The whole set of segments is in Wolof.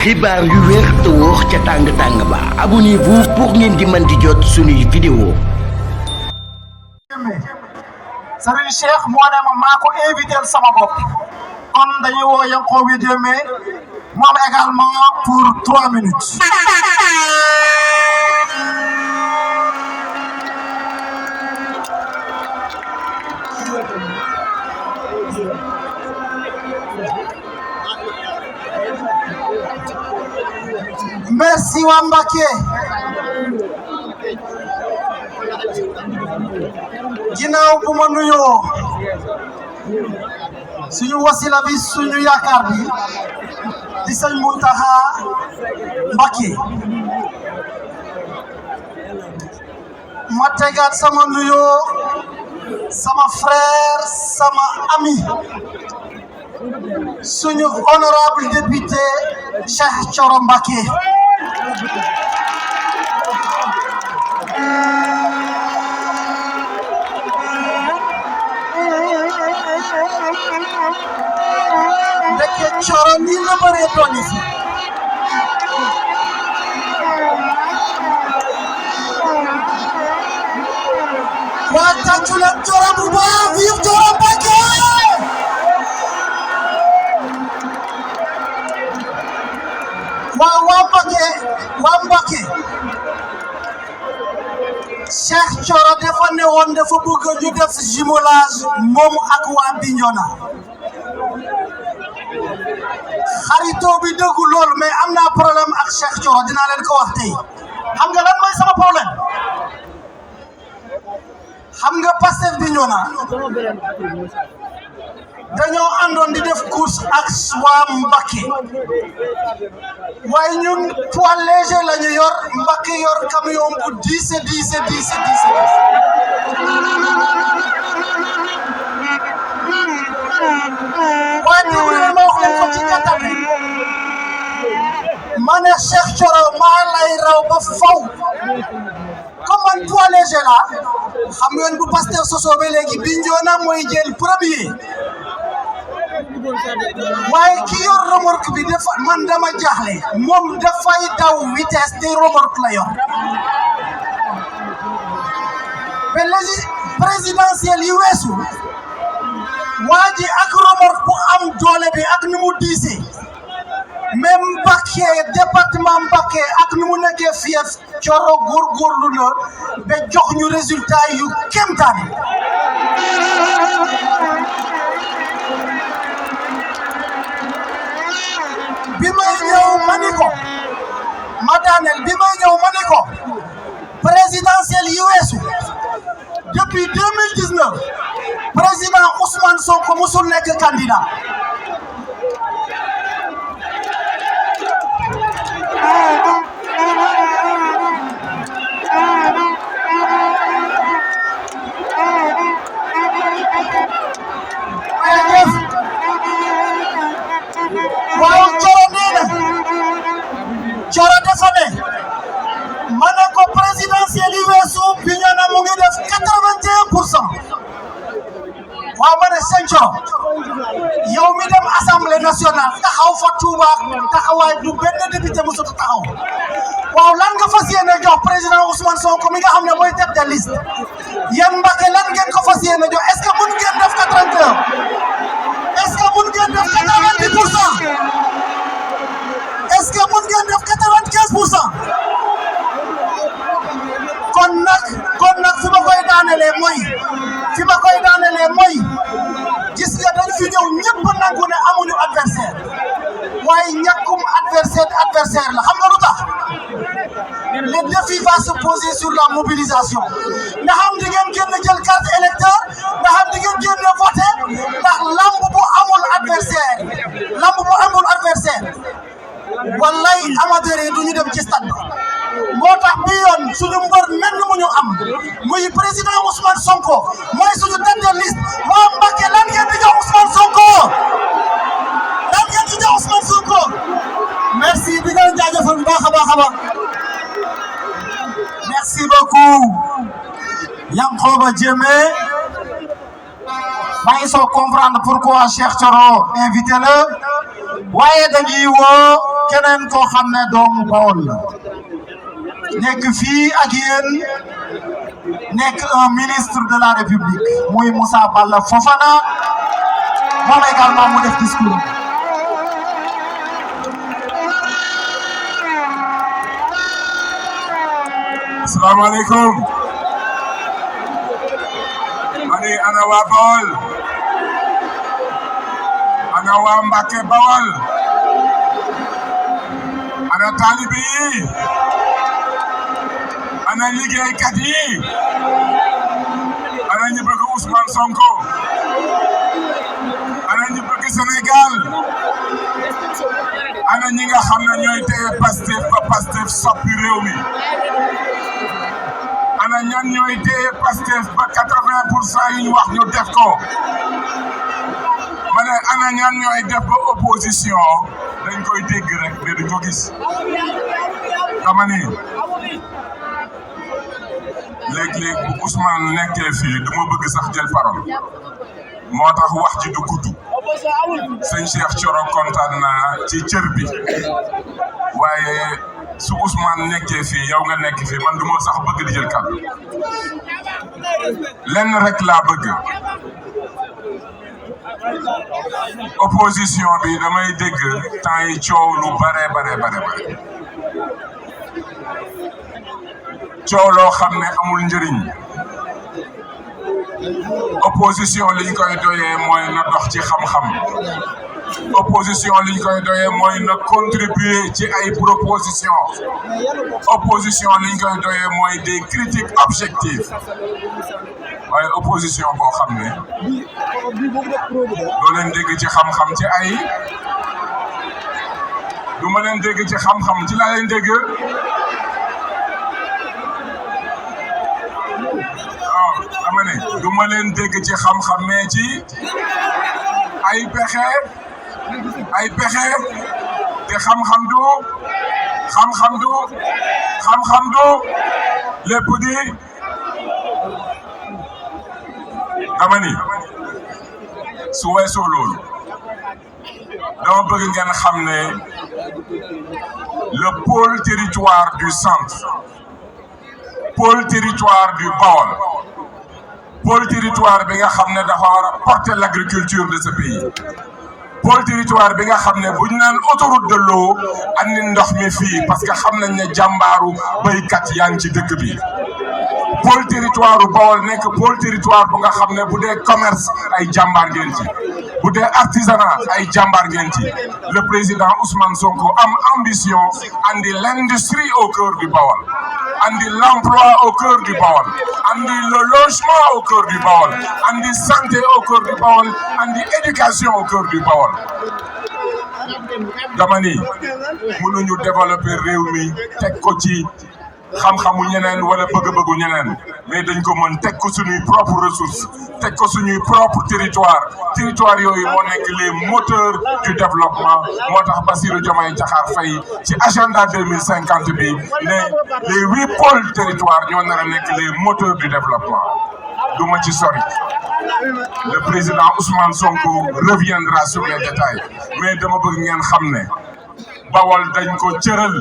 xibaar yu wér te wóor ca tàng ba abonnez-vous pour ngeen di mën di jot suñuy vidéo. Serigne Cheikh moo ne ma maa ko invité sama bopp kon dañuy woo Yankhoba Diémé moom également pour 3 minutes. Merci waa Mbacké ginnaaw bu ma nuyoo suñu wasila bi suñu yaakaar bi di sëñ Muntaxa Mbacké ma tegaat sama nuyoo sama frère sama ami suñu honorable député Cheikh Thioro Mbacké ndeke Thioro ni la bëree tooñi fi waa tàccu leen Thioro bu baax vive Thioro Mbacké waa Mbacké Cheikh Thioro dafa ne woon dafa bëgg ñu def jumelage moom ak waa Bignona xaritoo bi dëggu lool mais am naa problème ak Cheikh Thioro dinaa leen ko wax tey xam nga lan mooy sama problème xam nga Pastef Bignona dañoo àndoon di def course ak waa Mbacké waaye ñun poids léger la ñu yor Mbacké yor camion bu 10 waaye déglu leen ma wax leen ko ci gàttal ma ne Cheikh Thioro maa lay raw ba faw comme man poids léger la xam ngeen bu Pastef sosoo ba léegi Bignona mooy jël premier waaye ki yor remorque bi dafa man dama jaaxle moom dafay daw vitesse te remorque la yor ba léegi présidentielle yi weesu waa ji ak remorque bu am doole bi ak ni mu diisee même Mbacké département Mbacké ak ni mu nekkee fief Thioro góorgóorlu na ba jox ñu résultat yu kéemtaane bi may ñëw ma ni ko ma daaneel bi may ñëw ma ni ko présidentielle yi weesu depuis 2019 président Ousmane Sonko musul nekk candidat waaw Thioro nee na Thioro dafa ne ma ne ko présidentielle yi weesu Bignona mu ngi def 81%. waaw ma ne sëñ Thioro yow mi dem assemblée nationale taxaw fa Touba taxawaay du benn député mu sotti taxaw waaw lan nga fas yéene jox président Ousmane Sonko mi nga xam ne mooy tête de liste yéen Mbacké lan ngeen ko fas yéene jox est-ce que mun ngeen def 81 est-ce que mun ngeen def 90%. est-ce que mun ngeen def 95%. kon nag fi ma koy daanelee mooy gis nga dañ fi ñëw ñëpp nangu ne amuñu adversaire waaye ñàkkum adversaire la xam nga lu tax le défi va se poser sur la mobilisation ndax am di ngeen génn jël carte électeur ndax am di ngeen génn voté ndax lamb bu amul adversaire wallaay amateur yi du ñu dem ci stade moo tax bi yoon suñu mbër menn mu ñu am muy président Ousmane Sonko mooy suñu tête de liste waa Mbacké lan ngeen di jox Ousmane Sonko merci di nga jaajëfal bu baax a baax merci beaucoup Yankhoba Diémé maa ngi soo comprendre pourquoi Cheikh Thioro invité la waaye dañuy woo keneen koo xam ne doomu Bawol la nekk fii ak yéen nekk un ministre de la République muy Moussa Balla Fofana moom également mu def discours. Asalaamaaleykum. Mani ana waa Bawol. Ana waa Mbacké Bawol. Ana taalibe yi. Ana liggéeykat yi. Ana ñi bëgg Ousmane Sonko. Ana ñi bëgg Sénégal. Ana ñi nga xam ne ñooy téye Pastef ba Pastef soppi réew mi. Ana ñan ñooy téye Pastef ba 80% yi ñu wax ñu def ko. Ma ne ana ñan ñooy def ba opposition dañ koy dégg rek mais duñ ko gis. dama ni léeg-léeg bu Ousmane nekkee fii du ma bëgg sax jël parole moo tax wax ji du gudd. sëñ Cheikh Thioro kontaan naa ci cër bi waaye su Ousmane nekkee fii yow nga nekk fii man du ma sax bëgg di jël kàddu lenn rek laa bëgg. opposition bi damay dégg temps yi coow lu bare coow loo xam ne amul njëriñ. opposition liñ koy doyee mooy na dox ci xam-xam. opposition liñ koy doyee mooy na contribuer ci ay proposition. opposition liñ koy doyee mooy des critiques objectives. waaye opposition boo xam ne doo leen dégg ci xam-xam ci ay du ma leen dégg ci xam-xam ci laa leen dégg. dama ne du ma leen dégg ci xam-xam mais ci ay pexe te xam-xam du lépp di dama ni su weesoo loolu dama bëgg ngeen xam ne le pôle territoire du centre, pôle territoire du Bawol, pôle territoire bi nga xam ne dafa war a porter l'agriculture de ce pays, pôle territoire bi nga xam ne bu ñu naan autoroute de l'eau andi ndox mi fii parce que xam nañ ne jàmbaaru béykat yaa ngi ci dëkk bi. pôle territoire bu Bawol nekk pôle territoire bu nga xam ne bu dee commerce ay jàmbaar ngeen ci, bu dee artisanat ay jàmbaar ngeen ci. Le président Ousmane Sonko am ambition andi l'industrie au cœur du Bawol, andi l'emploi au cœur du Bawol, andi le logement au cœur du Bawol, andi santé au cœur du Bawol, andi éducation au cœur du Bawol. dama ni mënuñu développer réew mi teg ko ci xam-xamu ñeneen wala bëgg-bëggu ñeneen, mais dañ ko mën teg ko suñuy propre ressources, teg ko suñuy propre territoire yooyu moo nekk les moteurs du développement. moo tax Bassirou Diomaye Diakhar Faye ci agenda 2050 bi ne les 8 pôles territoires ñoo nar a nekk les moteurs du développement. du ma ci sori, le président Ousmane Sonko reviendra sur les détails, mais dama bëgg ngeen xam ne Bawol dañ ko cëral.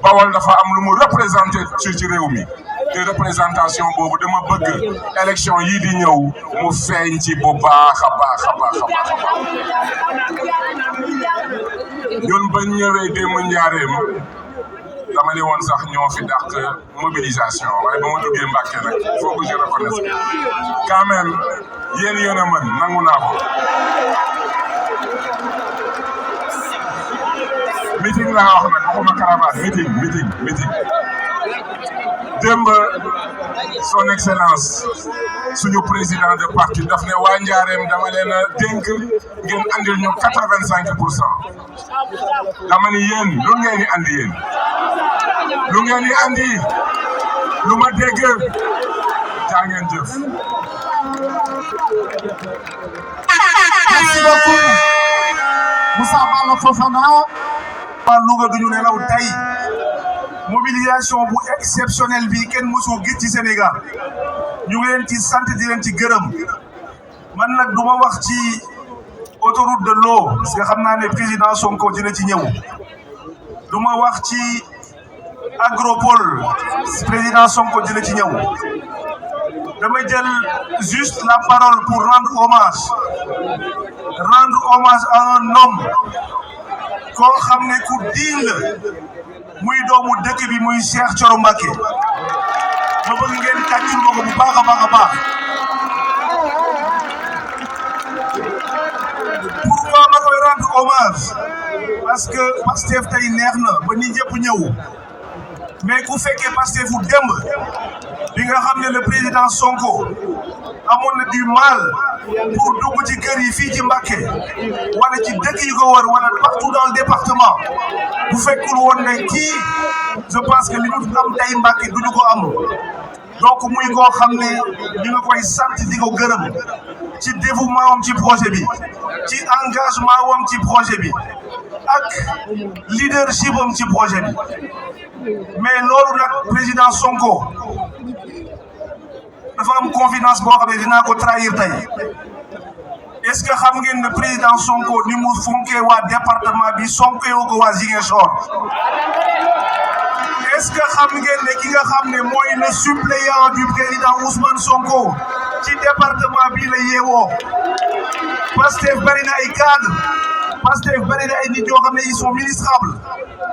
Bawol dafa am lu mu représenté ci réew mi te représentation boobu dama bëgg élection yii di ñëw mu feeñ ci bu baax a baax. ñun bañ ñëwee démb njaareem dama ne woon sax ñoo fi dàq mobilisation, waaye ba ma duggee Mbacké nag il faut que je reconnaisse quand même yéen a mën nangu naa ko. meeting laa wax nag waxuma caravane, meeting démb son excellence suñu président de parti daf ne waa Njaareem dama leen a dénk ngeen andil ñu 85%. dama ni yéen lu ngeen di andi yéen lu ngeen di andi lu ma dégg jaa ngeen jëf. Merci beaucoup Moussa Balla Fofana. waa Louga duñu nelaw tey mobilisation bu exceptionnelle bi kenn mësul gis ci Sénégal ñu ngi leen ci sant di leen ci gërëm. man nag du ma wax ci autoroute de l'eau parce que xam naa ne président Sonko dina ci ñëw duma wax ci agropole président Sonko dina ci ñëw damay jël juste la parole pour rendre hommage à un homme koo xam ne ku diin la muy doomu dëkk bi muy Cheikh Thioro Mbacké ma bëgg ngeen tàccul ko bu baax a baax. Pourquoi ma koy rendre hommage parce que Pastef tey neex na ba nit ñëpp ñëw mais ku fekkee Pastef fu démb bi nga xam ne le président Sonko amoon na du mal pour dugg ci kër yi fii ci Mbacké wala ci dëkk yi ko wër wala partout dans le département bu fekkul woon ne kii je pense que li ñu am tey Mbacké duñu ko am donc muy koo xam ne ñu nga koy sant di ko gërëm ci dévouement am ci projet bi ci engagement wam ci projet bi ak leadership am ci projet bi mais loolu nag président Sonko dafa am confidence boo xam ne dinaa ko trahir tey est-ce que xam ngeen ne président Sonko ni mu fonkee waa département bi Sonko yoo ko waa Ziguinchor est-ce que xam ngeen ne ki nga xam ne mooy le suppléant du président Ousmane Sonko ci département bi la yeewoo Pastef bari na ay cadre Pastef bari na ay nit yoo xam ne ils sont ministrables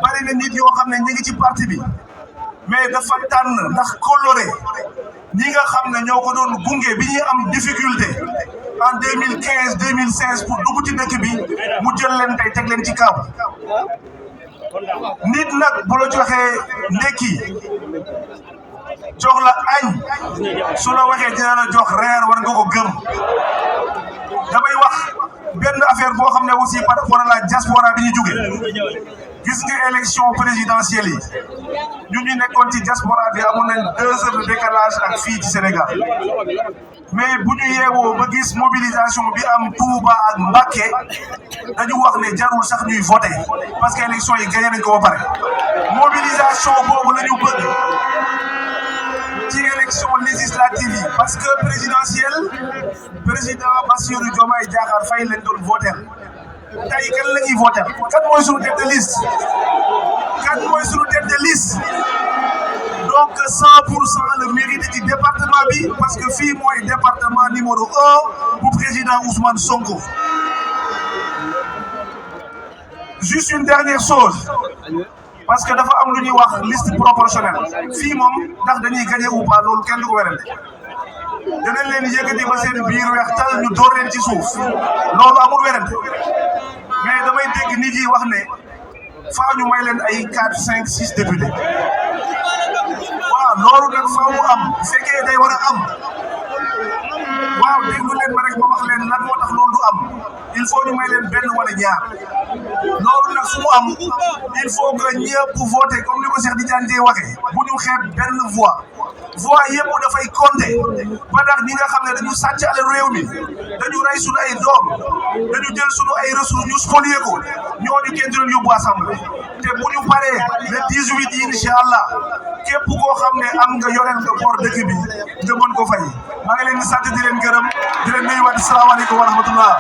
bari na nit yoo xam ne ñu ngi ci parti bi mais dafa tànn ndax coloré ñi nga xam ne ñoo ko doon gunge bi ñuy am difficulté en 2015 2016 pour dugg ci dëkk bi mu jël leen tey teg leen ci kaw nit nag bu la joxee ndekki jox la añ su la waxee dina la jox reer war nga ko gëm damay wax benn affaire boo xam ne aussi par rapport à la diaspora bi ñu jóge gis nga élection présidentielle yi ñun ñu nekkoon ci diaspora bi amoon nañ 2 heures de décalage ak fii ci Sénégal mais bu ñu yeewoo ba gis mobilisation bi am Touba ak Mbacké dañu wax ne jarul sax ñuy voté parce que élection yi gagné nañ ko ba pare mobilisation boobu la ñu bëgg ci élection législative yi parce que président Bassirou Diomaye Diakhar Faye lañ doon voté tey kan la ñuy voté kan mooy suñu tête de liste donc 100% le mérite ci département bi parce que fii mooy département numéro 1 bu président Ousmane Sonko. Juste une dernière chose parce que dafa am lu ñuy wax liste proportionnelle fii moom ndax dañuy gagné ou pas loolu kenn du ko werante danañ leen yëkkati ba seen biir weex tal ñu door leen ci suuf loolu amul werante mais damay dégg nit yi wax ne faa ñu may leen ay 4 5 6 députés waaw loolu nag faa mu am bu fekkee day war a am waaw déglu leen ma rek ma wax leen lan moo tax loolu du am il faut ñu may leen benn wala ñaar loolu nag fu mu am il faut que ñëpp voter comme ni ko Cheikh Tidiane Dièye waxee bu ñu xeeb benn voix yëpp dafay compter ba tax ñi nga xam ne dañu sàcc alal réew mi dañu rey suñu ay doom dañu jël suñu ay ressources ñu spolier ko ñooñu kenn du leen yóbbu assemblée te bu ñu paree le 18 incha allah képp koo xam ne am nga yoreel nga bor dëkk bi nga mën ko fay maa ngi leen di sant di leen gërëm di leen nuyuwaat salaamaaleykum wa rahmatullah